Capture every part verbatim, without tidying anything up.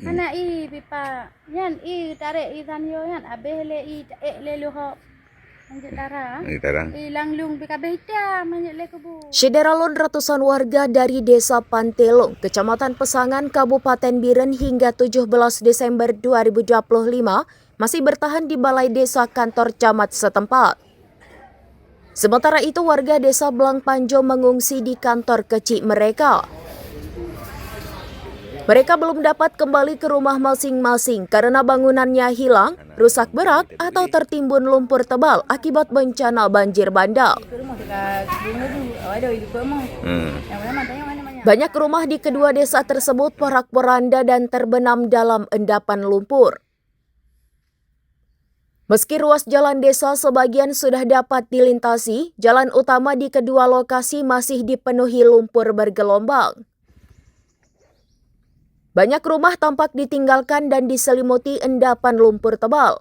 Hmm. Hana i pipa. Nyan i tarek i Sanyo nyan abéh lé i, ék lé luhok. Lanjut tarang. Lanjut tarang. I Langlung pi kabéh itam, lanjut lé kubu. Syedara lôn, ratusan warga dari Desa Pantelong, Kecamatan Pesangan, Kabupaten Biren hingga tujuh belas Desember dua ribu dua puluh lima masih bertahan di Balai Desa kantor camat setempat. Sementara itu, warga Desa Blang Panjo mengungsi di kantor kecil mereka. Mereka belum dapat kembali ke rumah masing-masing karena bangunannya hilang, rusak berat, atau tertimbun lumpur tebal akibat bencana banjir bandang. Hmm. Banyak rumah di kedua desa tersebut porak-poranda dan terbenam dalam endapan lumpur. Meski ruas jalan desa sebagian sudah dapat dilintasi, jalan utama di kedua lokasi masih dipenuhi lumpur bergelombang. Banyak rumah tampak ditinggalkan dan diselimuti endapan lumpur tebal.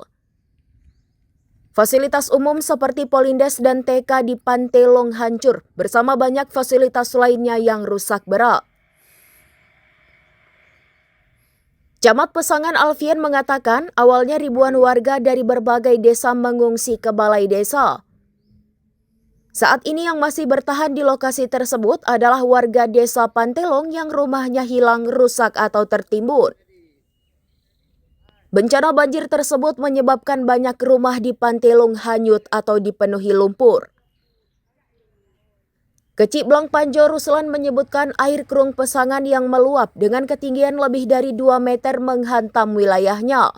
Fasilitas umum seperti Polindes dan T K di Pantelong hancur, bersama banyak fasilitas lainnya yang rusak berat. Camat Pesangan Alfian mengatakan, awalnya ribuan warga dari berbagai desa mengungsi ke balai desa. Saat ini yang masih bertahan di lokasi tersebut adalah warga Desa Pantelong yang rumahnya hilang, rusak, atau tertimbun. Bencana banjir tersebut menyebabkan banyak rumah di Pantelong hanyut atau dipenuhi lumpur. Kecik Blang Panjo Ruslan menyebutkan air Krueng Pesangan yang meluap dengan ketinggian lebih dari dua meter menghantam wilayahnya.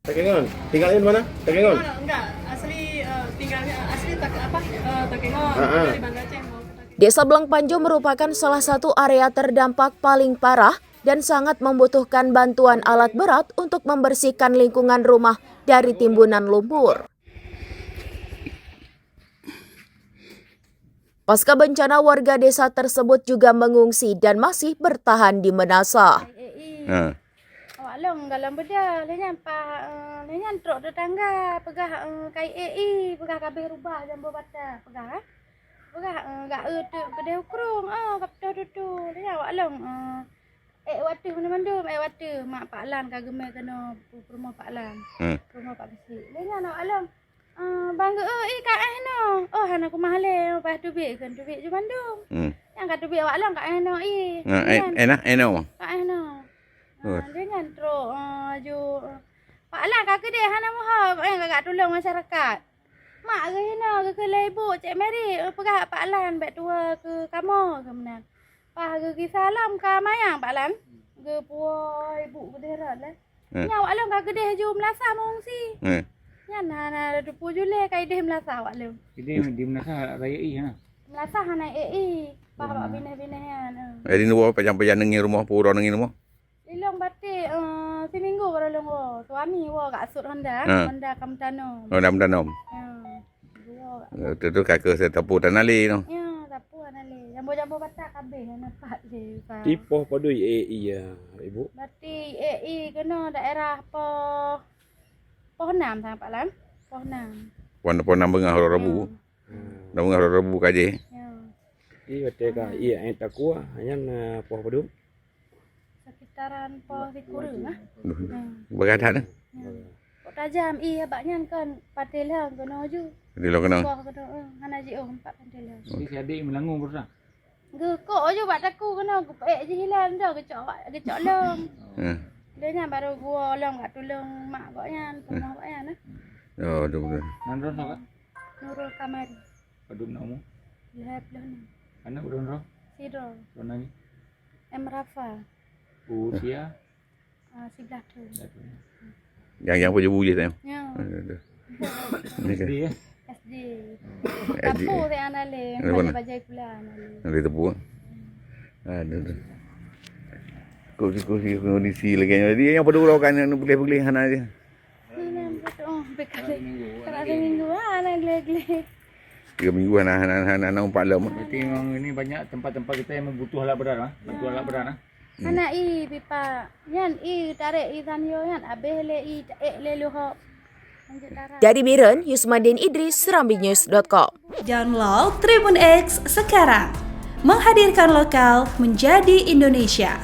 Takengon. Tinggal di mana? Takengon. Enggak, asli, eh, tinggalnya asli tak apa, eh, Takengon. Ah, ah. Dari Banda Aceh mau ke Takengon. Desa Blang Panjo merupakan salah satu area terdampak paling parah dan sangat membutuhkan bantuan alat berat untuk membersihkan lingkungan rumah dari timbunan lumpur. Pasca bencana, warga desa tersebut juga mengungsi dan masih bertahan di Menasah. Ha. Awak lôn galom beuda, lheueh nyan pa, eh, lheueh nyan trok tetangga peugah, eh, kai ék i, peugah ka abéh rubah jambo bata, peugah, eh. Peugah, eh, gak eu teuk keudeh u krueng, oh, ka peutoh tutu. Lheueh nyan awak lôn, eh, ék wateuh mandum, ék wateuh. Mak Pak Lan ka geumé keunoe pu-, peurumoh Pak Lan. Hmm. Peurumoh Pak Geuchik. Lheueh nyan awak lôn, Ah, bang geu-, oh, i ka éh noh. Oh, hana kumahlé, bah teubiet kheun, teubiet ju mandum. Hmm. Nyang ka teubiet awak lôn ka éh noh i. Ah, éh, éh noh, éh noh. Ka éh noh. Oh. Ah, lheueh nyan trok, ah, ju, ah, Pak Lan ka keudeh hana muhom, eh, ka gak tulông masyarakat. Mak geuh hinoe geukheun lé ibu, Cek Mary, eh, peugah Pak Lan bèk tuwoe keu kamoe, keu meunan. Pah geugisa lom ka mayang Pak Lan. Geupuwoe ibu keudeh rot lé. Eh. Nyan awak lôn ka keudeh ju Meulasah mengungsi. Eh. Nyan hana teupeu julée ka ideh Meulasah awak lôn. Ideh di Meulasah raya i hana? Meulasah hana ék i. Pah bak binéh-binéh nyan, eh. Jadi neuwoe pajan-pajan neungieng rumoh, peue uroe neungieng rumoh? Ilong batik, eh, siminggu baru lôn woe. Suami woe gak sut Honda, eh, Honda ka meutanom. Honda meutanom. Ya. Dua. Eh, tu, tu kaka saya tapu tanah lé tu. Ya, tapu tanah lé. Jambo-jambo batak kabeh na pat lé, Bang. Ipoh padui ék i ya, Ibu? Batik ék i keunoe daerah Poh, Poh Enam sang Pak Lan. Poh Enam. Wan Poh Enam beungah uroe Rabu. Ya. Hmm. Dah beungah uroe Rabu ka jih. Ya. Jadi watèe ka, hmm, iya, eh, takua, nyan, eh, poh padum? Sekitaran poh sikureueng, ah. Duh, hmm, beugah that, eh? Ya. Kok tajam, iya, bak nyan kan patéh lheueh keunoe ju. Patéh lheueh keunoe. Poh keunoe, eh, hana jiôh empat patéh lheueh. Jadi si adik meulangue beurasa? Geukok ju bak takue keunoe, geupeuék jih hilan dah, geucok, geucok lom. Hmm. Lheueh nyan baru geuwoe lom gak tulông mak gobnyan, peurumoh gobnyan, eh. Oh, betul, betul. Nan droe soe, Kak? Nurul Kamari. Padum na umu? Lhèe ploh enam. Aneuk droe droe? Sidroe. Droe nan nyoe? M Rafa. Usia? Ah, siblaih thôn. Siblaih thôn. Nyang, nyang peue jeubue jih teuh? Ya. Aduh, aduh. S D, ya? S D. S D. Tapu teuh hana lé, bajai-bajai pula hana lé. Hana lé tapu. Aduh, aduh. Kursi-kursi kondisi lagèe nyan. Jadi nyang padum uroe kan, anu, peugléh-peugléh hana jih. Ini betul. Oh, bekali. Kena seminggu, ah, hana glé-glé. Tiga minggu hana, hana, hana, hana umpat lom. Berarti memang ini banyak tempat-tempat kita yang membutuh alat berat, ah. Bantuan alat berat, ah. Hmm. Hana i pipa. Nyan i tarek i Sanyo nyan abéh lé i, ék lé luhok. Lanjut tarang. Dari Biren, Yusmadin Idris, serambi news dot com. Download Tribun X sekarang. Menghadirkan lokal menjadi Indonesia.